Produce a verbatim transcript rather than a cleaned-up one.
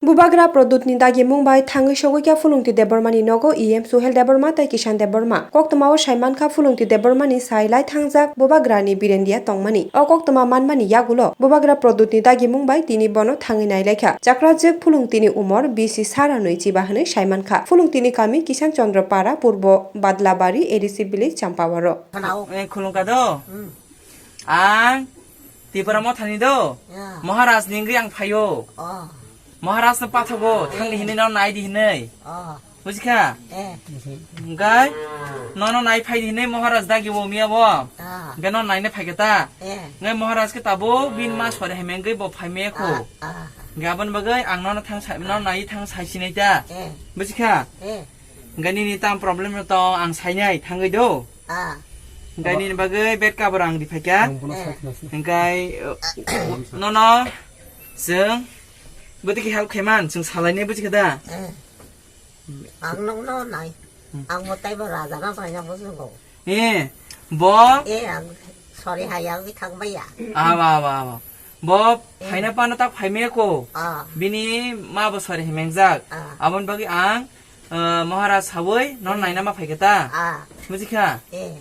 Bubagra Pradyutni dagimung bai thangwi sogwi kha Phulungti Debbarmani nogo E M Suhel Debbarma tei Kishan Debbarma. Koktwmao saimankha Phulungti Debbarmani sai lai thangjak Bubagrani Birendia tongmani. O koktwma manmani yagulo Bubagra Pradyutni dagimung bai tini bono thangwi nailaikha. Chakrajwk Phulungtini umor bisi sara nwi chiba hwnwi saimankha. Phulungtini kami Kishan Chandra Para, Purbo Badlabari, A D C village, Champawaro. Khwnao. Eh, khulumkha do? Hmm. Ang Tipra Mothani do. Ya. Maharaj ni wngwi ang phaio. Oh. Maharaj no pathogo, thang di hinwi no nai di hinwi. Oh. Bujikha? Eh. Hingkai nono nai phai di hinwi Maharaj dagi bo miya bo. Ah. Hingkai no naina phai khe ta. Eh. Hingkai Maharaj khe tabuk bini ma sori hai mengwi bo phai maya kho. Ah, ah. Hingkai aboni bagwi ang nono thang sai, nono nai thang sai sinai ta. Eh. Bujikha? Eh. Hingkai nini tam problem no to ang sainai thangwi do. Ah. Hingkai nini bagwi bed cover ang riphaikha. Ang bono Eh. Sakna sina. Hingkai, uh, nono chwng bwtwi khe help khaiman, chwng salainai bujikha da? Eh. Ang nokno nai. Hmm. Ang bo taibo raja na paina bo chwng go. Eh, bo? Eh, ang sorry hai ang thang baiya. Abo, abo, abo. Bo Eh. Phaina pano tak phaimaya ko. Ah. Bini ma bo sorry hai mengjak. Ah. Aboni bagwi ang, uh, Maharaj sawi non Eh. Naina ma phaikha ta? Ah. Bujikha? Eh.